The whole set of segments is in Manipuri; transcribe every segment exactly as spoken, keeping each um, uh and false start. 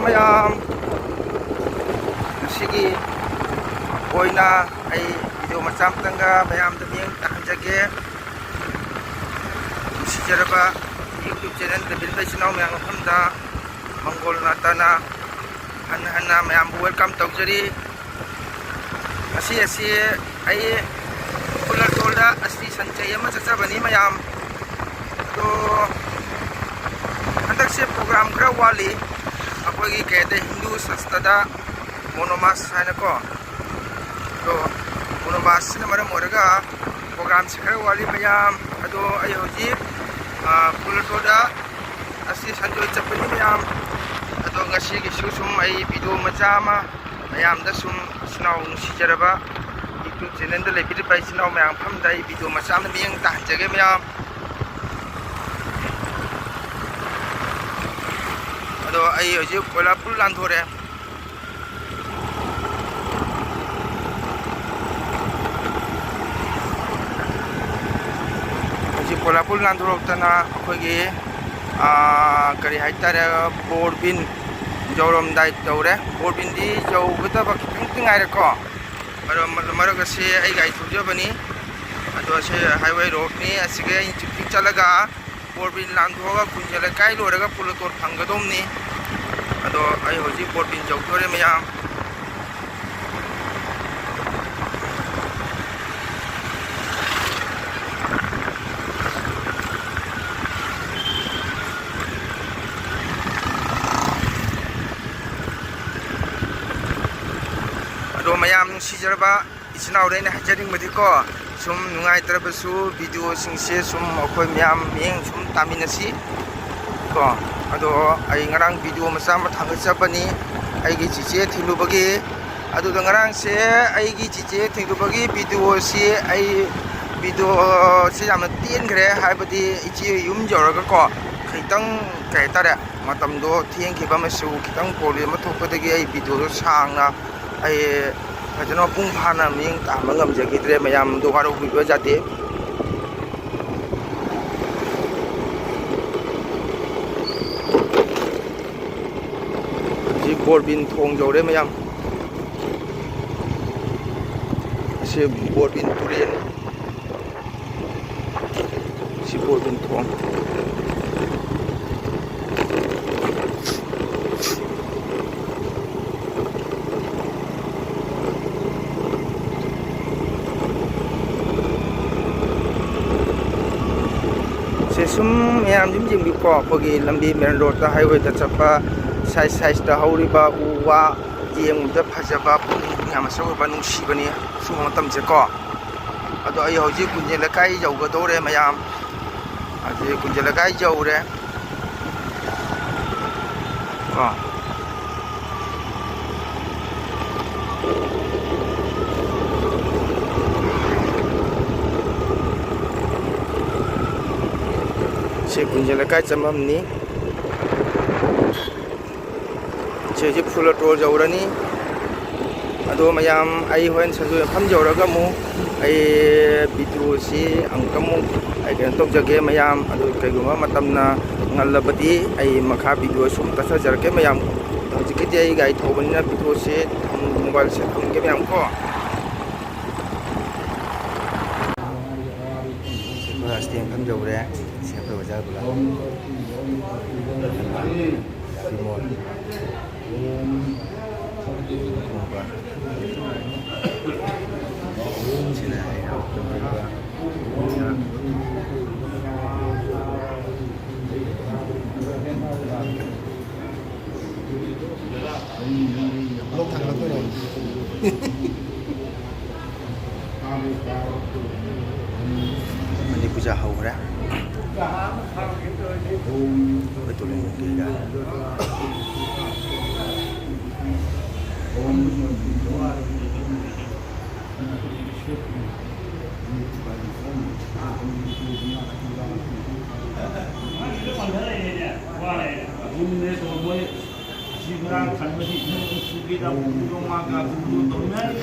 ꯃꯌꯥꯝ, ꯉꯁꯤꯒꯤ ꯑꯣꯏꯅ ꯑꯩ ꯚꯤꯗꯤꯑꯣ ꯃꯆꯥ ꯑꯃꯇꯪꯒ ꯃꯌꯥꯝꯗ ꯃꯤꯠꯌꯦꯡ ꯇꯥꯍꯟꯖꯒꯦ꯫ ꯅꯨꯡꯁꯤꯖꯔꯕ YouTube ꯆꯦꯅꯦꯜ ꯂꯩꯕꯤꯔꯤꯕ ꯏꯆꯤꯟ ꯏꯅꯥꯎ ꯃꯌꯥꯝ ꯃꯐꯝꯗ ꯃꯪꯒꯣꯜ ꯅꯥꯇꯥꯅ ꯍꯟꯅ ꯍꯟꯅ ꯃꯌꯥꯝꯕꯨ welcome ꯇꯧꯖꯔꯤ꯫ ꯉꯁꯤ ꯑꯁꯤ ꯑꯩ ꯀꯨꯂꯇꯣꯜꯗ ꯑꯁꯇꯤ ꯁꯟꯆꯩ ꯑꯃ ꯆꯠꯆꯕꯅꯤ ꯃꯌꯥꯝ꯫ ꯑꯗꯣ ꯍꯟꯗꯛꯁꯦ program ꯈꯔ ꯋꯥꯠꯂꯤ꯫ ꯑꯩꯈꯣꯏꯒꯤ ꯀꯩ ꯍꯥꯏꯇꯥꯔꯦ, ꯍꯤꯟꯗꯨ ꯁꯥꯁꯇ꯭ꯔꯗ ꯃꯣꯅꯣꯃꯥꯁ ꯍꯥꯏꯅꯀꯣ꯫ ꯑꯗꯣ ꯃꯣꯅꯣꯃꯥꯁꯁꯤꯅ ꯃꯔꯝ ꯑꯣꯏꯔꯒ programꯁꯦ ꯈꯔ ꯋꯥꯠꯂꯤ ꯃꯌꯥꯝ꯫ ꯑꯗꯣ ꯑꯩ ꯍꯧꯖꯤꯛ, ꯑ, ꯀꯨꯂꯇꯣꯜꯗ ꯑꯁꯤ ꯁꯟꯆꯩ ꯆꯠꯄꯅꯤ ꯃꯌꯥꯝ꯫ ꯑꯗꯣ ꯉꯁꯤꯒꯤꯁꯨ ꯁꯨꯝ ꯑꯩ ꯚꯤꯗꯤꯑꯣ ꯃꯆꯥ ꯑꯃ ꯃꯌꯥꯝꯗ ꯁꯨꯝ ꯏꯆꯤꯟ ꯏꯅꯥꯎ ꯅꯨꯡꯁꯤꯖꯔꯕ YouTube ꯆꯦꯅꯦꯜꯗ ꯂꯩꯕꯤꯔꯤꯕ ꯏꯆꯤꯟ ꯏꯅꯥꯎ ꯃꯌꯥꯝ ꯃꯐꯝꯗ ꯑꯩ ꯚꯤꯗꯤꯑꯣ ꯃꯆꯥ ꯑꯃ ꯃꯤꯠꯌꯦꯡ ꯇꯥꯍꯟꯖꯒꯦ ꯃꯌꯥꯝ꯫ ꯑꯗꯣ ꯑꯩ ꯍꯧꯖꯤꯛ ꯀꯣꯏꯂꯥꯄꯨꯔ ꯂꯥꯟꯊꯣꯔꯛꯑꯦ꯫ ꯍꯧꯖꯤꯛ ꯀꯣꯏꯂꯥꯄꯨꯔ ꯂꯥꯟꯊꯣꯔꯛꯇꯅ ꯑꯩꯈꯣꯏꯒꯤ, ꯑꯥ, ꯀꯔꯤ ꯍꯥꯏꯇꯥꯔꯦ, ꯕꯣꯔꯕꯤꯟ ꯌꯧꯔꯝꯗꯥꯏ ꯇꯧꯔꯦ꯫ ꯕꯣꯔꯕꯤꯟꯗꯤ ꯌꯧꯒꯗꯕ ꯈꯤꯇꯪꯗꯤ ꯉꯥꯏꯔꯦꯀꯣ꯫ ꯃꯔꯝ, ꯃꯔꯛ ꯑꯁꯤ ꯑꯩ ꯒꯥꯔꯤ ꯊꯧꯖꯕꯅꯤ꯫ ꯑꯗꯣ ꯑꯁꯤ highway roadꯅꯤ꯫ ꯑꯁꯤꯒꯤ ꯑꯩꯅ ꯆꯤꯛꯄꯤꯡ ꯆꯠꯂꯒ ꯕꯣꯔꯕꯤꯟ ꯂꯥꯟꯊꯣꯛꯑꯒ ꯀꯨꯟꯖ ꯂꯩꯀꯥꯏ ꯂꯣꯏꯔꯒ ꯄꯨꯂꯇꯣꯜ ꯐꯪꯒꯗꯧꯕꯅꯤ꯫ ꯑꯗꯣ ꯑꯩ ꯍꯧꯖꯤꯛ ꯕꯣꯔꯕꯤꯟ ꯌꯧꯗꯣꯔꯦ ꯃꯌꯥꯝ꯫ ꯑꯗꯣ ꯃꯌꯥꯝ ꯅꯨꯡꯁꯤꯖꯔꯕ ꯏꯆꯤꯟ ꯏꯅꯥꯎꯗ ꯑꯩꯅ ꯍꯥꯏꯖꯅꯤꯡꯕꯗꯤꯀꯣ, ꯁꯨꯝ ꯅꯨꯡꯉꯥꯏꯇ꯭ꯔꯕꯁꯨ ꯚꯤꯗꯤꯑꯣꯁꯤꯡꯁꯦ ꯁꯨꯝ ꯑꯩꯈꯣꯏ ꯃꯌꯥꯝ ꯃꯤꯠꯌꯦꯡ ꯁꯨꯝ ꯇꯥꯃꯤꯟꯅꯁꯤ ꯀꯣ꯫ ꯑꯗꯣ ꯑꯩ ꯉꯔꯥꯡ ꯚꯤꯗꯤꯑꯣ ꯃꯆꯥ ꯑꯃ ꯊꯥꯒꯠꯆꯕꯅꯤ, ꯑꯩꯒꯤ ꯆꯤꯆꯦ ꯊꯤꯜꯂꯨꯕꯒꯤ꯫ ꯑꯗꯨꯗ ꯉꯔꯥꯡꯁꯦ ꯑꯩꯒꯤ ꯆꯤꯆꯦ ꯊꯤꯜꯂꯨꯕꯒꯤ ꯚꯤꯗꯤꯑꯣꯁꯤ, ꯑꯩ ꯚꯤꯗꯤꯑꯣꯁꯤ ꯌꯥꯝꯅ ꯇꯦꯟꯈ꯭ꯔꯦ, ꯍꯥꯏꯕꯗꯤ ꯏꯆꯦ ꯌꯨꯝ ꯌꯧꯔꯒꯀꯣ, ꯈꯤꯇꯪ, ꯀꯩ ꯍꯥꯏꯇꯥꯔꯦ, ꯃꯇꯝꯗꯣ ꯊꯦꯡꯈꯤꯕ ꯑꯃꯁꯨ ꯈꯤꯇꯪ problem ꯑꯃ ꯊꯣꯛꯄꯗꯒꯤ ꯑꯩ ꯚꯤꯗꯤꯑꯣꯗꯣ ꯁꯥꯡꯅ ꯑꯩ ꯐꯖꯅ ꯃꯄꯨꯡ ꯐꯥꯅ ꯃꯤꯠꯌꯦꯡ ꯇꯥꯍꯟꯕ ꯉꯝꯖꯈꯤꯗ꯭ꯔꯦ꯫ ꯃꯌꯥꯝꯗꯣ ꯋꯥꯔꯧꯕꯤꯕ ꯌꯥꯗꯦ꯫ ꯕꯣꯔꯕꯤꯟ ꯊꯣꯡ ꯌꯧꯔꯦ ꯃꯌꯥꯝ꯫ ꯑꯁꯤ ꯕꯣꯔꯕꯤꯟ ꯇꯨꯔꯦꯟ꯫ ꯁꯤ ꯕꯣꯔꯕꯤꯟ ꯊꯣꯡ꯫ ꯁꯦ ꯁꯨꯝ ꯃꯌꯥꯝ ꯁꯨꯝ ꯌꯦꯡꯕꯤꯌꯨꯀꯣ, ꯑꯩꯈꯣꯏꯒꯤ ꯂꯝꯕꯤ main road ꯇ, highway ꯗ ꯆꯠꯄ side side ꯇ ꯍꯧꯔꯤꯕ ꯎ ꯋꯥ ꯌꯦꯡꯕꯗ ꯐꯖꯕ, ꯄꯨꯛꯅꯤꯡ ꯌꯥꯝꯅ ꯆꯪꯕ, ꯅꯨꯡꯁꯤꯕꯅꯤ ꯁꯨꯝꯕ ꯃꯇꯝꯁꯦꯀꯣ꯫ ꯑꯗꯣ ꯑꯩ ꯍꯧꯖꯤꯛ ꯀꯨꯟꯖꯦꯟ ꯂꯩꯀꯥꯏ ꯌꯧꯒꯗꯧꯔꯦ ꯃꯌꯥꯝ꯫ ꯍꯧꯖꯤꯛ ꯀꯨꯟꯖꯦꯟ ꯂꯩꯀꯥꯏ ꯌꯧꯔꯦ꯫ ꯀꯣ꯫ ꯁꯤ ꯀꯨꯟꯖꯦꯟ ꯂꯩꯀꯥꯏ ꯆꯪꯐꯝꯅꯤ꯫ ꯁꯤ ꯍꯧꯖꯤꯛ ꯐꯨꯜ ꯑꯣꯇꯣ ꯌꯧꯔꯅꯤ꯫ ꯑꯗꯣ ꯃꯌꯥꯝ, ꯑꯩ ꯍꯣꯔꯦꯟ ꯁꯟꯖꯨ ꯃꯐꯝ ꯌꯧꯔꯒ ꯑꯃꯨꯛ ꯑꯩ video ꯁꯤ ꯑꯃꯨꯛꯀ ꯑꯃꯨꯛ ꯑꯩ ꯀꯩꯅꯣ ꯇꯧꯖꯒꯦ ꯃꯌꯥꯝ꯫ ꯑꯗꯨ ꯀꯩꯒꯨꯝꯕ ꯃꯇꯝꯅ ꯉꯜꯂꯕꯗꯤ ꯑꯩ ꯃꯈꯥ video ꯁꯨꯝ ꯇꯥꯛꯆꯖꯔꯛꯀꯦ ꯃꯌꯥꯝ꯫ ꯍꯧꯖꯤꯛꯀꯤꯗꯤ ꯑꯩ ꯒꯥꯔꯤ ꯊꯧꯕꯅꯤꯅ video ꯁꯦ ꯊꯝ-, mobile ꯁꯦ ꯊꯝꯒꯦ ꯃꯌꯥꯝ ꯀꯣ꯫ ꯁꯤ ꯑꯩꯈꯣꯏ ꯍꯣꯁꯇꯦꯜ ꯃꯐꯝ ꯌꯧꯔꯦ꯫ ꯁꯤ ꯑꯩꯈꯣꯏ ꯑꯣꯖꯥ ꯒꯨꯂꯥꯞ꯫ ꯕꯤꯃꯣꯜ꯫ ꯁꯤꯅ ꯑꯩꯅ ꯍꯧꯗꯣꯛꯄꯤꯕ꯫ ꯂꯣꯛ ꯊꯥꯡꯒꯠꯂꯛꯇꯣꯏꯅꯦ꯫ ꯃꯅꯤ ꯄꯨꯖꯥ ꯍꯧꯈ꯭ꯔꯦ꯫ ꯑꯩꯈꯣꯏ ꯇꯣꯂꯣꯡꯒꯤꯒ꯫ ꯑꯗꯨꯝꯅꯦ ꯇꯧꯔꯝꯃꯣꯏ꯫ ꯑꯁꯤ ꯉꯔꯥꯡ ꯈꯟꯕꯁꯤ ꯏꯁꯤꯡ ꯁꯨꯒꯦ ꯇꯧꯕꯗꯣ ꯃꯥ ꯀꯥ ꯇꯧꯅꯔꯤ꯫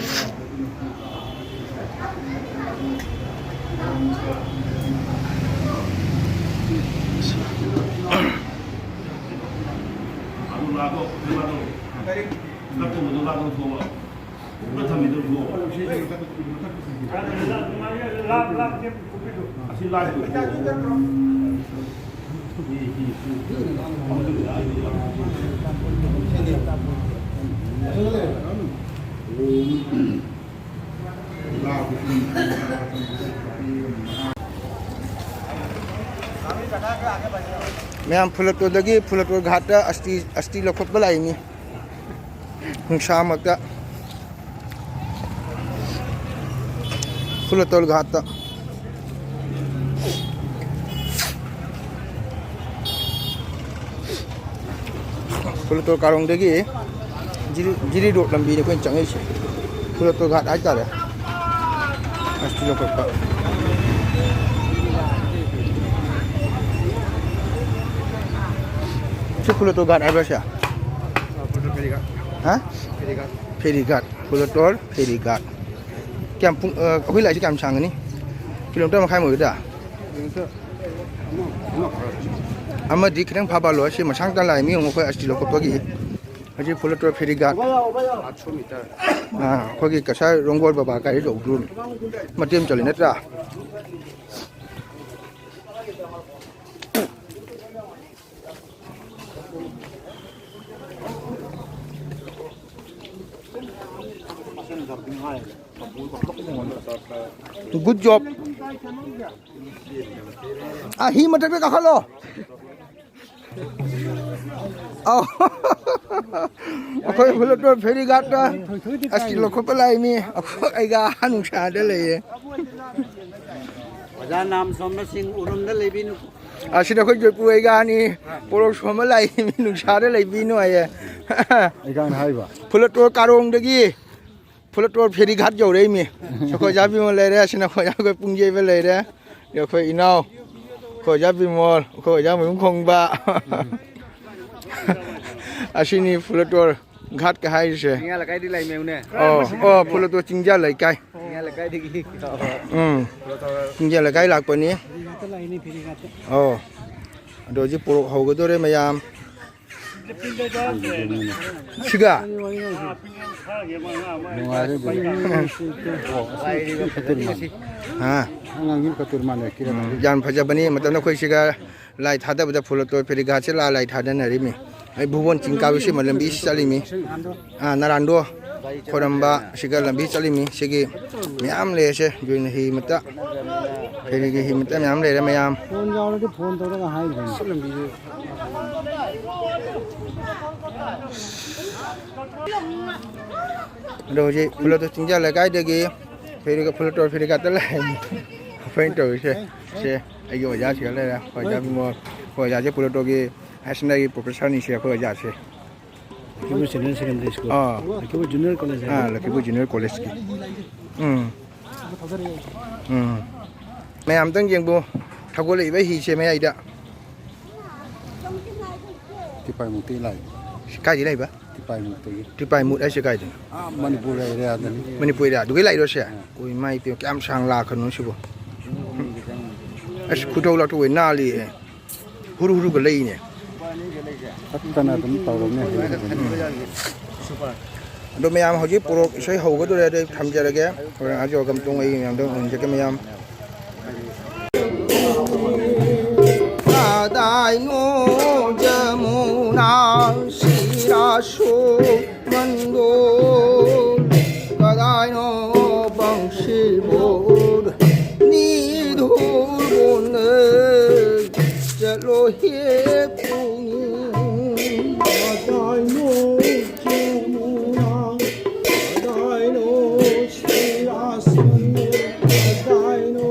ꯑꯗꯨ ꯂꯥꯛꯑꯣ, ꯑꯗꯨ ꯂꯥꯛꯑꯣ꯫ ꯅꯠꯇꯕꯗꯣ ꯂꯥꯛ ꯂꯧꯊꯣꯛꯑꯣ꯫ ꯀꯨꯞꯅ ꯊꯝꯃꯤꯗꯣ ꯂꯧꯊꯣꯛꯑꯣ꯫ ꯑꯁꯤ ꯂꯥꯛ ꯂꯧꯊꯣꯛꯑꯣ꯫ ꯃꯌꯥꯝ ꯐꯨꯂꯇꯣꯗꯒꯤ ꯐꯨꯂꯇꯣ ꯘꯥꯠꯇ ꯑꯁꯇꯤ, ꯑꯁꯇꯤ ꯂꯧꯈꯠꯄ ꯂꯥꯛꯏꯅꯤ꯫ ꯅꯨꯡꯁꯥꯃꯛꯇ ꯐꯨꯂꯇꯣꯜ ꯘꯥꯠꯇ꯫ ꯐꯨꯂꯇꯣꯜ ꯀꯥꯔꯣꯡꯗꯒꯤ ꯖꯤꯔꯤ, ꯖꯤꯔꯤ ꯔꯣꯗ ꯂꯝꯕꯤꯅꯤ ꯑꯩꯈꯣꯏꯅ ꯆꯪꯉꯛꯏꯁꯦ꯫ ꯐꯨꯂꯇꯣꯜ ꯘꯥꯠ ꯍꯥꯏꯇꯥꯔꯦ꯫ ꯑꯁꯇꯤ ꯂꯧꯈꯠꯄ꯫ ꯁꯤ ꯐꯨꯂꯇꯣꯜ ꯘꯥꯠ ꯍꯥꯏꯕ꯭ꯔꯥ ꯁꯦ? ꯍꯥ? ꯐꯦꯔꯤ ꯘꯥꯠ꯫ ꯐꯨꯂꯇꯣꯜ ꯐꯦꯔꯤ ꯘꯥꯠ꯫ ꯀꯌꯥꯝ ꯄꯨꯡ, ꯑ, ꯑꯩꯈꯣꯏ ꯂꯥꯛꯏꯁꯦ ꯀꯌꯥꯝ ꯁꯥꯡꯒꯅꯤ? ꯀꯤꯂꯣꯃꯤꯇꯔ ꯃꯈꯥꯏꯃꯨꯛ ꯑꯣꯏꯒꯗ꯭ꯔꯥ? ꯑꯃꯗꯤ ꯈꯤꯇꯪ ꯐꯥꯕ ꯂꯣꯏ꯫ ꯁꯤ ꯃꯁꯥꯡ ꯇ ꯂꯥꯛꯏ ꯃꯤ ꯑꯃꯨꯛ ꯑꯩꯈꯣꯏ ꯑꯁꯇꯤ ꯂꯧꯈꯠꯄꯒꯤ꯫ ꯍꯧꯖꯤꯛ ꯐꯨꯂꯇꯣꯜ ꯐꯦꯔꯤ ꯘꯥꯠ꯫ ꯑꯥ, ꯑꯩꯈꯣꯏꯒꯤ ꯀꯁꯥꯔ ꯔꯣꯡꯒꯣꯜ ꯕꯕꯥ ꯒꯥꯔꯤ ꯌꯧꯗ꯭ꯔꯣꯝꯅꯤ꯫ ꯃꯇꯦꯛ ꯑꯃ ꯆꯠꯂꯤ ꯅꯠꯇ꯭ꯔꯥ? Good job. ꯑ, ꯍꯤ ꯃꯊꯛꯇ ꯀꯥꯈꯠꯂꯣ꯫ ꯑꯧ꯫ ꯑꯩꯈꯣꯏ ꯐꯨꯂꯇꯣꯜ ꯐꯦꯔꯤ ꯘꯥꯠꯇ ꯑꯁꯇꯤ ꯂꯧꯈꯠꯄ ꯂꯥꯛꯏ ꯃꯤ꯫ ꯑꯩꯈꯣꯏ ꯑꯩꯒꯥ ꯅꯨꯡꯁꯥꯗ ꯂꯩꯌꯦ꯫ ꯑꯣꯖꯥ ꯅꯥꯝ ꯁꯣꯝꯕꯁꯤꯡ ꯎꯔꯨꯝꯗ ꯂꯩꯕꯤꯅꯨ꯫ ꯑꯁꯤꯗ ꯑꯩꯈꯣꯏ ꯖꯣꯏꯄꯨ ꯑꯩꯒꯥꯅꯤ꯫ ꯄꯣꯔꯣꯛ ꯁꯣꯝꯕ ꯂꯥꯛꯏ ꯃꯤ ꯅꯨꯡꯁꯥꯗ ꯂꯩꯕꯤꯅꯨ ꯍꯥꯏꯌꯦ꯫ ꯑꯩꯒꯥꯅ ꯍꯥꯏꯕ꯫ ꯐꯨꯂꯇꯣꯜ ꯀꯥꯔꯣꯡꯗꯒꯤ ꯐꯨꯂꯇꯣꯜ ꯐꯦꯔꯤ ꯘꯥꯠ ꯌꯧꯔꯛꯏꯃꯤ꯫ ꯑꯩꯈꯣꯏ ꯑꯣꯖꯥ ꯕꯤꯃꯣꯜ ꯂꯩꯔꯦ, ꯑꯁꯤꯅ ꯑꯩꯈꯣꯏ ꯑꯣꯖꯥ ꯄꯨꯡꯖꯩꯕ ꯂꯩꯔꯦ꯫ ꯑꯗꯩ ꯑꯩꯈꯣꯏ ꯏꯅꯥꯎ, ꯑꯩꯈꯣꯏ ꯑꯣꯖꯥ ꯕꯤꯃꯣꯜ, ꯑꯩꯈꯣꯏ ꯑꯣꯖꯥ ꯃꯌꯨꯝ ꯈꯣꯡꯕ꯫ ꯑꯁꯤꯅꯤ ꯐꯨꯂꯇꯣꯜ ꯘꯥꯠꯀ ꯍꯥꯏꯔꯤꯁꯦ꯫ ꯆꯤꯡꯌꯥ ꯂꯩꯀꯥꯏꯗꯤ ꯂꯩꯃꯦꯅꯦ꯫ ꯑꯣ, ꯑꯣ, ꯐꯨꯂꯇꯣꯜ ꯆꯤꯡꯌꯥ ꯂꯩꯀꯥꯏ꯫ ꯆꯤꯡꯌꯥ ꯂꯩꯀꯥꯏꯗꯒꯤ꯫ ꯎꯝ꯫ ꯆꯤꯡꯌꯥ ꯂꯩꯀꯥꯏ ꯂꯥꯛꯄꯅꯤ꯫ ꯑꯣ꯫ ꯑꯗꯣ ꯍꯧꯖꯤꯛ ꯄꯣꯔꯣꯛ ꯍꯧꯒꯗꯣꯔꯦ ꯃꯌꯥꯝ꯫ ꯁꯤꯒ? ꯅꯨꯡꯉꯥꯏꯔꯦ ꯑꯗꯨꯗꯤ꯫ ꯑꯣ, ꯉꯁꯥꯏ ꯀꯇꯨꯔ ꯃꯥꯟ-, ꯑꯉꯥꯡꯒꯤ ꯀꯇꯨꯔ ꯃꯥꯟꯅ ꯀꯤꯔ ꯎꯝ, ꯌꯥꯝ ꯐꯖꯕꯅꯤ꯫ ꯃꯇꯝꯗ ꯑꯩꯈꯣꯏ ꯁꯤꯒ ꯂꯥꯏ ꯊꯥꯗꯕꯗ ꯐꯨꯜ ꯑꯣꯇꯣ ꯐꯦꯔꯤꯒꯥꯁꯦ ꯂꯥ ꯂꯥꯏ ꯊꯥꯗꯅꯔꯤꯃꯤ꯫ ꯑꯩ ꯚꯨꯕꯣꯟ ꯆꯤꯡ ꯀꯥꯕꯁꯤꯃ ꯂꯝꯕꯤ ꯆꯠꯂꯤꯃꯤ꯫ ꯑꯥ, ꯅꯔꯥꯟꯗꯣ ꯈꯣꯏꯔꯝꯕ ꯁꯤꯒ ꯂꯝꯕꯤ ꯆꯠꯂꯤꯃꯤ꯫ ꯁꯤꯒꯤ ꯃꯌꯥꯝ ꯂꯩꯔꯁꯦ, ꯖꯣꯏꯅ ꯍꯤ ꯃꯠꯇ, ꯐꯦꯔꯤꯒꯤ ꯍꯤ ꯃꯠꯇ ꯃꯌꯥꯝ ꯂꯩꯔꯦ ꯃꯌꯥꯝ꯫ ꯐꯣꯟ ꯌꯥꯎꯔꯗꯤ ꯐꯣꯟ ꯇꯧꯔꯒ ꯍꯥꯏꯈ꯭ꯔꯦ꯫ ꯑꯗꯣ ꯍꯧꯖꯤꯛ ꯐꯨꯜ ꯑꯣꯇꯣ ꯆꯤꯡꯖꯥ ꯂꯩꯀꯥꯏꯗꯒꯤ ꯐꯦꯔꯤꯒ, ꯐꯨꯜ ꯑꯣꯇꯣ ꯐꯦꯔꯤꯒꯥꯠꯇ ꯂꯥꯛꯑꯦ꯫ ꯑꯩꯈꯣꯏꯅ ꯇꯧꯔꯤꯁꯦ ꯁꯦ, ꯑꯩꯒꯤ ꯑꯣꯖꯥꯁꯤꯒ ꯂꯩꯔꯦ꯫ ꯑꯩꯈꯣꯏ ꯑꯣꯖꯥ ꯕꯤꯃꯣꯜ, ꯑꯩꯈꯣꯏ ꯑꯣꯖꯥꯁꯦ ꯐꯨꯜ ꯑꯣꯇꯣꯒꯤ ꯍꯥꯏꯌꯔ ꯁꯦꯀꯦꯟꯗꯔꯤꯒꯤ ꯄ꯭ꯔꯣꯐꯦꯁꯔꯅꯤ ꯁꯦ ꯑꯩꯈꯣꯏ ꯑꯣꯖꯥꯁꯦ꯫ ꯂꯈꯤꯃꯄꯨꯔ ꯁꯦꯅꯤꯌꯔ ꯁꯦꯀꯦꯟꯗꯔꯤ ꯁ꯭ꯀꯨꯜ꯫ ꯑꯥ꯫ ꯂꯈꯤꯃꯄꯨꯔ ꯖꯨꯅꯤꯌꯔ ꯀꯣꯂꯦꯖ ꯑꯥ, ꯍꯥꯏꯕ? ꯂꯈꯤꯃꯄꯨꯔ ꯖꯨꯅꯤꯌꯔ ꯀꯣꯂꯦꯖꯀꯤ꯫ ꯎꯝ꯫ ꯎꯝ꯫ ꯃꯌꯥꯝ ꯑꯝꯇꯪ ꯌꯦꯡꯕꯨ꯫ ꯊꯧꯒꯠꯂꯛꯏꯕ ꯍꯤꯁꯦ ꯃꯌꯥꯏꯗ꯫ ꯇꯤꯄꯥꯏꯃꯨꯛꯇꯒꯤ ꯂꯥꯛꯏ꯫ ꯁꯤ ꯀꯥꯏꯗꯩ ꯂꯥꯛꯏꯕ? ꯇꯤꯄꯥꯏꯃꯨꯛꯇꯒꯤ꯫ ꯇꯤꯄꯥꯏꯃꯨꯠ ꯍꯥꯏꯁꯦ ꯀꯥꯏꯗꯅꯣ? ꯑꯥ, ꯃꯅꯤꯄꯨꯔ ꯑꯦꯔꯤꯌꯥꯗꯅꯤ꯫ ꯃꯅꯤꯄꯨꯔ ꯑꯦꯔꯤꯌꯥꯗꯨꯒꯤ ꯂꯥꯛꯏꯔꯣ ꯁꯦ? ꯑꯥ꯫ ꯎꯏ, ꯃꯥꯏ ꯄꯦꯝ, ꯀꯌꯥꯝ ꯁꯥꯡ ꯂꯥꯛꯈ꯭ꯔꯅꯣ ꯁꯤꯕꯣ? ꯑꯁ, ꯈꯨꯊꯧ ꯂꯥꯛꯊꯧ ꯅꯥꯜꯂꯤꯍꯦ꯫ ꯍꯨꯔꯨ ꯍꯨꯔꯨꯒ ꯂꯩꯅꯦ꯫ ꯇꯠꯇꯅ ꯑꯗꯨꯝ ꯇꯧꯔꯕꯅꯦ ꯍꯧꯖꯤꯛ꯫ ꯑꯗꯣ ꯃꯌꯥꯝ ꯍꯧꯖꯤꯛ ꯄꯣꯔꯣꯛ ꯏꯁꯩ ꯍꯧꯒꯗꯣꯔꯦ, ꯑꯗꯨ ꯑꯩ ꯊꯝꯖꯔꯒꯦ꯫ ꯍꯣꯔꯦꯟ ꯑꯥ ꯌꯧꯔꯒ ꯑꯃꯨꯛꯇꯪ ꯑꯩ ꯃꯌꯥꯝꯗ ꯎꯅꯖꯒꯦ ꯃꯌꯥꯝ꯫ ꯀꯗꯥꯏꯅꯣ ꯖꯃꯨꯅꯥ ꯁꯤꯔꯥꯁꯨ ꯃꯟꯗꯣ, ꯀꯗꯥꯏꯅꯣ ꯕꯪꯁꯤꯕꯣꯔ ꯅꯤꯙꯨꯔꯕꯣꯅ ꯆꯠꯂꯣ ꯍꯦ ꯄꯨꯡ꯫ ꯀꯗꯥꯏꯅꯣ ꯖꯃꯨꯅꯥ, ꯀꯗꯥꯏꯅꯣ ꯁꯤꯔꯥꯁꯨ, ꯀꯗꯥꯏꯅꯣ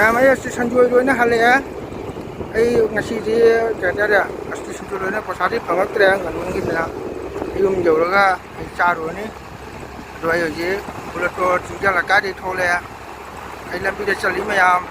ꯃꯌꯥꯝ, ꯑꯩ ꯑꯁꯤ ꯁꯟꯖꯣꯏ ꯂꯣꯏꯅ ꯍꯜꯂꯛꯑꯦ꯫ ꯑꯩ ꯉꯁꯤꯗꯤ ꯀꯩ ꯍꯥꯏꯇꯥꯔꯦ, ꯑꯁꯤ ꯁꯟꯖꯣꯏ ꯂꯣꯏꯅ ꯄꯩꯁꯥꯗꯤ ꯐꯪꯉꯛꯇ꯭ꯔꯦ, ꯉꯟꯃꯟꯈꯤꯗꯅ꯫ ꯑꯩ ꯌꯨꯝ ꯌꯧꯔꯒ ꯑꯩ ꯆꯥꯔꯨꯔꯅꯤ꯫ ꯑꯗꯣ ꯑꯩ ꯍꯧꯖꯤꯛ ꯕꯨꯂꯦꯠꯇꯣ ꯆꯤꯡꯖꯜꯂꯀꯥꯏꯗꯩ ꯊꯣꯛꯂꯛꯑꯦ꯫ ꯑꯩ ꯂꯝꯕꯤꯗ ꯆꯠꯂꯤ ꯃꯌꯥꯝ꯫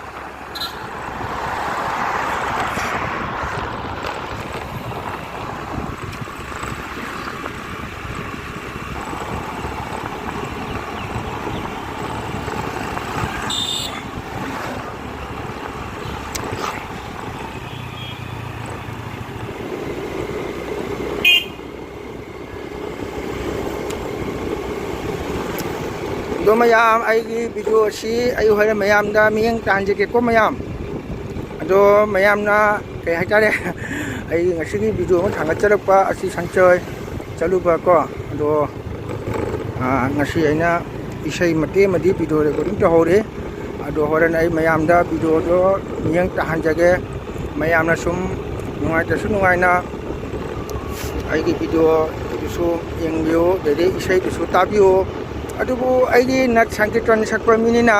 ꯑꯗꯣ ꯃꯌꯥꯝ, ꯑꯩꯒꯤ ꯚꯤꯗꯤꯑꯣ ꯑꯁꯤ ꯑꯩ ꯍꯣꯔꯦꯟ ꯃꯌꯥꯝꯗ ꯃꯤꯠꯌꯦꯡ ꯇꯥꯍꯟꯖꯒꯦꯀꯣ ꯃꯌꯥꯝ꯫ ꯑꯗꯣ ꯃꯌꯥꯝꯅ ꯀꯩ ꯍꯥꯏꯇꯥꯔꯦ, ꯑꯩ ꯉꯁꯤꯒꯤ ꯚꯤꯗꯤꯑꯣ ꯑꯃ ꯊꯥꯡꯒꯠꯆꯔꯛꯄ ꯑꯁꯤ ꯁꯟꯆꯣꯏ ꯆꯠꯂꯨꯕ ꯀꯣ꯫ ꯑꯗꯣ, ꯑꯥ, ꯉꯁꯤ ꯑꯩꯅ ꯏꯁꯩ ꯃꯇꯦꯛ ꯑꯃꯗꯤ ꯚꯤꯗꯤꯑꯣ ꯔꯦꯀꯣꯔꯗꯤꯡ ꯇꯧꯍꯧꯔꯦ꯫ ꯑꯗꯣ ꯍꯣꯔꯦꯟ ꯑꯩ ꯃꯌꯥꯝꯗ ꯚꯤꯗꯤꯑꯣꯗꯣ ꯃꯤꯠꯌꯦꯡ ꯇꯥꯍꯟꯖꯒꯦ꯫ ꯃꯌꯥꯝꯅ ꯁꯨꯝ ꯅꯨꯡꯉꯥꯏꯇ꯭ꯔꯁꯨ ꯅꯨꯡꯉꯥꯏꯅ ꯑꯩꯒꯤ ꯚꯤꯗꯤꯑꯣꯗꯨꯁꯨ ꯌꯦꯡꯕꯤꯌꯨ, ꯑꯗꯩꯗꯤ ꯏꯁꯩꯗꯨꯁꯨ ꯇꯥꯕꯤꯌꯨ꯫ ꯑꯗꯨꯕꯨ ꯑꯩꯒꯤ ꯅꯠ ꯁꯪꯀꯤꯔꯇꯟ ꯁꯛꯄ ꯃꯤꯅꯤꯅ,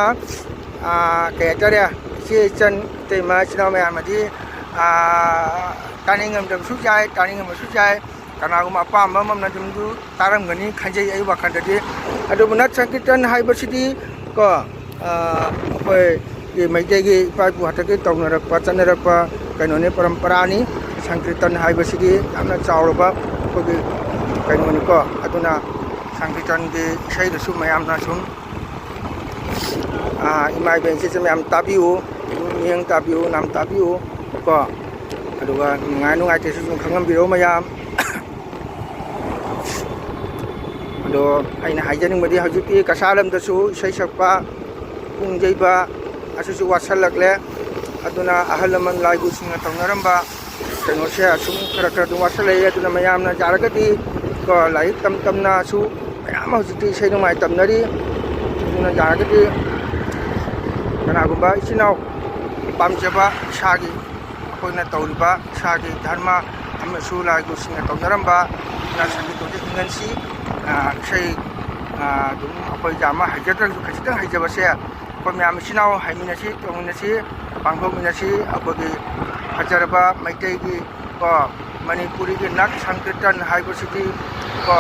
ꯑꯥ, ꯀꯩ ꯍꯥꯏꯇꯥꯔꯦ, ꯏꯆꯦ ꯏꯆꯟ ꯏꯇꯩꯃ ꯏꯆꯤꯟ ꯏꯅꯥꯎ ꯃꯌꯥꯝꯅꯗꯤ, ꯑꯥ, ꯇꯥꯅꯤꯡꯉꯝꯗꯕꯁꯨ ꯌꯥꯏ, ꯇꯥꯅꯤꯡꯉꯝꯕꯁꯨ ꯌꯥꯏ꯫ ꯀꯅꯥꯒꯨꯝꯕ ꯑꯄꯥꯝꯕ ꯑꯃꯅ ꯑꯗꯨꯝ ꯇꯥꯔꯝꯒꯅꯤ ꯈꯟꯖꯩ ꯑꯩ ꯋꯥꯈꯜꯗꯗꯤ꯫ ꯑꯗꯨꯕꯨ ꯅꯠ ꯁꯪꯀꯤꯔꯇꯟ ꯍꯥꯏꯕꯁꯤꯗꯤ ꯀꯣ, ꯑ, ꯑꯩꯈꯣꯏꯒꯤ ꯃꯩꯇꯩꯒꯤ ꯏꯄꯥ ꯏꯄꯨ ꯍꯥꯛꯇꯛꯇꯒꯤ ꯇꯧꯅꯔꯛꯄ, ꯆꯠꯅꯔꯛꯄ ꯀꯩꯅꯣꯅꯤ, ꯄꯔꯝꯄꯔꯥꯅꯤ꯫ ꯁꯪꯀꯤꯔꯇꯟ ꯍꯥꯏꯕꯁꯤꯗꯤ ꯌꯥꯝꯅ ꯆꯥꯎꯔꯕ ꯑꯩꯈꯣꯏꯒꯤ ꯀꯩꯅꯣꯅꯤꯀꯣ꯫ ꯑꯗꯨꯅ ꯁꯪꯀꯤꯔꯇꯟꯒꯤ ꯏꯁꯩꯗꯨꯁꯨ ꯃꯌꯥꯝꯅ ꯁꯨꯝ, ꯑ, ꯏꯃꯥ ꯏꯕꯦꯟ ꯏꯆꯦ ꯏꯆꯟ ꯃꯌꯥꯝ ꯇꯥꯕꯤꯌꯨ, ꯃꯤꯠꯌꯦꯡ ꯇꯥꯕꯤꯌꯨ, ꯅꯥꯝ ꯇꯥꯕꯤꯌꯨ ꯀꯣ꯫ ꯑꯗꯨꯒ ꯅꯨꯡꯉꯥꯏ ꯅꯨꯡꯉꯥꯏꯇꯦꯁꯨ ꯑꯗꯨꯝ ꯈꯪꯍꯟꯕꯤꯔꯛꯎ ꯃꯌꯥꯝ꯫ ꯑꯗꯣ ꯑꯩꯅ ꯍꯥꯏꯖꯅꯤꯡꯕꯗꯤ, ꯍꯧꯖꯤꯛꯇꯤ ꯀꯁꯥ ꯂꯝꯗꯁꯨ ꯏꯁꯩ ꯁꯛꯄ, ꯄꯨꯡ ꯌꯩꯕ ꯑꯁꯤꯁꯨ ꯋꯥꯠꯁꯜꯂꯛꯂꯦ꯫ ꯑꯗꯨꯅ ꯑꯍꯜ ꯂꯃꯟ ꯂꯥꯏꯒꯨꯁꯤꯡꯅ ꯇꯧꯅꯔꯝꯕ ꯀꯩꯅꯣꯁꯦ ꯑꯁꯨꯝ ꯈꯔ ꯈꯔ ꯑꯗꯨꯝ ꯋꯥꯠꯁꯜꯂꯛꯑꯦ꯫ ꯑꯗꯨꯅ ꯃꯌꯥꯝꯅ ꯌꯥꯔꯒꯗꯤ ꯀꯣ, ꯂꯥꯏꯔꯤꯛ ꯇꯝ ꯇꯝꯅꯁꯨ ꯃꯌꯥꯝ ꯑꯃ ꯍꯧꯖꯤꯛꯇꯤ ꯏꯁꯩ ꯅꯣꯡꯃꯥꯏ ꯇꯝꯅꯔꯤ꯫ ꯑꯗꯨꯅ ꯌꯥꯔꯒꯗꯤ ꯀꯅꯥꯒꯨꯝꯕ ꯏꯆꯤꯟ ꯏꯅꯥꯎ ꯄꯥꯝꯖꯕ ꯏꯁꯥꯒꯤ ꯑꯩꯈꯣꯏꯅ ꯇꯧꯔꯤꯕ ꯏꯁꯥꯒꯤ ꯙꯔꯃ ꯑꯃꯁꯨ ꯂꯥꯏꯒꯨꯁꯤꯡꯅ ꯇꯧꯅꯔꯝꯕ ꯁꯪꯒꯤꯠꯇꯣꯁꯦ ꯍꯤꯡꯍꯟꯁꯤ꯫ ꯑ, ꯏꯁꯩ, ꯑ, ꯑꯗꯨꯝ ꯑꯩꯈꯣꯏ ꯌꯥꯝꯅ ꯍꯩꯖꯗ꯭ꯔꯁꯨ ꯈꯖꯤꯛꯇꯪ ꯍꯩꯖꯕꯁꯦ ꯑꯩꯈꯣꯏ ꯃꯌꯥꯝ ꯏꯆꯤꯟ ꯏꯅꯥꯎ ꯍꯩꯃꯤꯟꯅꯁꯤ, ꯇꯧꯃꯤꯟꯅꯁꯤ, ꯄꯥꯡꯊꯣꯛꯃꯤꯟꯅꯁꯤ꯫ ꯑꯩꯈꯣꯏꯒꯤ ꯐꯖꯔꯕ ꯃꯩꯇꯩꯒꯤ ꯀꯣ, ꯃꯅꯤꯄꯨꯔꯤꯒꯤ ꯅꯥꯠ ꯁꯪꯀꯤꯔꯇꯟ ꯍꯥꯏꯕꯁꯤꯗꯤ ꯀꯣ,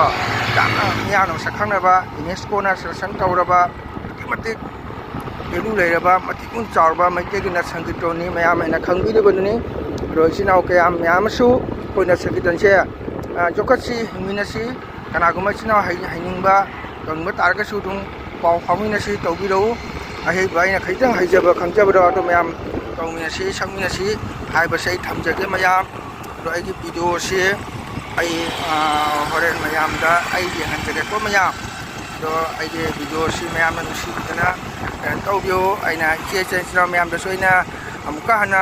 ꯌꯥꯝꯅ ꯃꯤꯌꯥꯝꯅ ꯃꯁꯛ ꯈꯪꯅꯕ, ꯌꯨꯅꯦꯁꯀꯣꯅ ꯁꯦꯂꯦꯛꯁꯟ ꯇꯧꯔꯕ, ꯑꯗꯨꯛꯀꯤ ꯃꯇꯤꯛ ꯚꯦꯂꯨ ꯂꯩꯔꯕ, ꯃꯇꯤꯛ ꯃꯒꯨꯟ ꯆꯥꯎꯔꯕ ꯃꯩꯇꯩꯒꯤ ꯅꯥꯠ ꯁꯪꯀꯤꯔꯇꯟꯅꯤ, ꯃꯌꯥꯝ ꯑꯩꯅ ꯈꯪꯕꯤꯔꯤꯕꯗꯨꯅꯤ꯫ ꯑꯗꯣ ꯏꯆꯤꯟ ꯏꯅꯥꯎ ꯀꯌꯥ ꯃꯌꯥꯝ ꯑꯃꯁꯨ ꯑꯩꯈꯣꯏ ꯅꯥꯠ ꯁꯪꯀꯤꯔꯇꯟꯁꯦ, ꯑ, ꯌꯣꯛꯈꯠꯁꯤ, ꯍꯤꯡꯃꯤꯟꯅꯁꯤ꯫ ꯀꯅꯥꯒꯨꯝꯕ ꯏꯆꯤꯟ ꯏꯅꯥꯎ ꯍꯩ-, ꯍꯩꯅꯤꯡꯕ, ꯇꯧꯅꯤꯡꯕ ꯇꯥꯔꯒꯁꯨ ꯑꯗꯨꯝ ꯄꯥꯎ ꯐꯥꯎꯃꯤꯟꯅꯁꯤ, ꯇꯧꯕꯤꯔꯛꯎ꯫ ꯑꯍꯩꯕ ꯑꯩꯅ ꯈꯤꯇꯪ ꯍꯩꯖꯕ ꯈꯪꯖꯕꯗꯣ ꯑꯗꯨ ꯃꯌꯥꯝ ꯇꯧꯃꯤꯟꯅꯁꯤ, ꯁꯛꯃꯤꯟꯅꯁꯤ ꯍꯥꯏꯕꯁꯦ ꯑꯩ ꯊꯝꯖꯒꯦ ꯃꯌꯥꯝ꯫ ꯑꯗꯣ ꯑꯩꯒꯤ ꯚꯤꯗꯤꯑꯣꯁꯤ ꯑꯩ, ꯑ, ꯍꯣꯔꯦꯟ ꯃꯌꯥꯝꯗ ꯑꯩ ꯌꯦꯡꯍꯟꯖꯒꯦꯀꯣ ꯃꯌꯥꯝ꯫ ꯑꯗꯣ ꯑꯩꯒꯤ ꯚꯤꯗꯤꯑꯣꯁꯤ ꯃꯌꯥꯝꯅ ꯅꯨꯡꯁꯤꯕꯤꯗꯅ ꯀꯩꯅꯣ ꯇꯧꯕꯤꯌꯨ꯫ ꯑꯩꯅ ꯏꯆꯦ ꯏꯆꯟ ꯏꯆꯤꯟ ꯏꯅꯥꯎ ꯃꯌꯥꯝꯗꯁꯨ ꯑꯩꯅ ꯑꯃꯨꯛꯀ ꯍꯟꯅ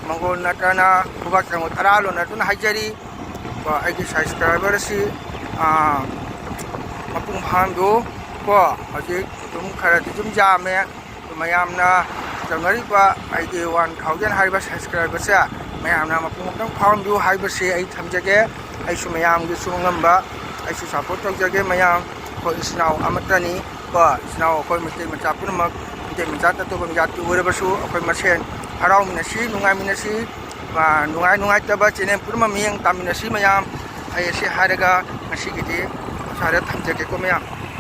ꯃꯪꯒꯣꯜ ꯅꯠꯇ꯭ꯔꯅ ꯈꯨꯕꯥꯛ ꯆꯪꯕ ꯇꯔꯥ ꯂꯣꯟꯅꯗꯨꯅ ꯍꯥꯏꯖꯔꯤ꯫ ꯀꯣ, ꯑꯩꯒꯤ ꯁꯕꯁꯀ꯭ꯔꯥꯏꯕꯔ ꯑꯁꯤ, ꯑ, ꯃꯄꯨꯡ ꯐꯥꯍꯟꯕꯤꯌꯨ꯫ ꯀꯣ, ꯍꯧꯖꯤꯛ ꯑꯗꯨꯝ ꯈꯔꯗꯤ ꯑꯗꯨꯝ ꯌꯥꯝꯃꯦ꯫ ꯑꯗꯨ ꯃꯌꯥꯝꯅ ꯇꯧꯅꯔꯤꯕ ꯑꯩꯒꯤ ꯋꯥꯟ ꯊꯥꯎꯖꯟ ꯍꯥꯏꯔꯤꯕ ꯁꯕꯁꯀ꯭ꯔꯥꯏꯕꯔꯁꯦ ꯃꯌꯥꯝꯅ ꯃꯄꯨꯡ ꯑꯃꯨꯛꯇꯪ ꯐꯥꯍꯟꯕꯤꯌꯨ ꯍꯥꯏꯕꯁꯤ ꯑꯩ ꯊꯝꯖꯒꯦ꯫ ꯑꯩꯁꯨ ꯃꯌꯥꯝꯒꯤꯁꯨ ꯑꯉꯝꯕ ꯑꯩꯁꯨ ꯁꯞꯄꯣꯔꯠ ꯇꯧꯖꯒꯦ꯫ ꯃꯌꯥꯝ ꯑꯩꯈꯣꯏ ꯏꯆꯤꯟ ꯏꯅꯥꯎ ꯑꯃꯠꯇꯅꯤ꯫ ꯀꯣ, ꯏꯆꯤꯟ ꯏꯅꯥꯎ ꯑꯩꯈꯣꯏ ꯃꯩꯇꯩ ꯃꯆꯥ ꯄꯨꯝꯅꯃꯛ, ꯃꯩꯇꯩ ꯃꯆꯥ ꯑꯇꯣꯞꯄ ꯖꯥꯇꯤ ꯑꯣꯏꯔꯕꯁꯨ ꯑꯩꯈꯣꯏ ꯃꯁꯦꯟ ꯍꯔꯥꯎꯃꯤꯟꯅꯁꯤ, ꯅꯨꯡꯉꯥꯏꯃꯤꯟꯅꯁꯤ꯫ ꯑ, ꯅꯨꯡꯉꯥꯏ ꯅꯨꯡꯉꯥꯏꯇꯕ ꯆꯦꯅꯦꯜ ꯄꯨꯝꯅꯃꯛ ꯃꯤꯠꯌꯦꯡ ꯇꯥꯃꯤꯟꯅꯁꯤ ꯃꯌꯥꯝ꯫ ꯑꯩ ꯑꯁꯤ ꯍꯥꯏꯔꯒ ꯉꯁꯤꯒꯤꯗꯤ ꯁ꯭ꯋꯥꯏꯗ ꯊꯝꯖꯒꯦꯀꯣ ꯃꯌꯥꯝ꯫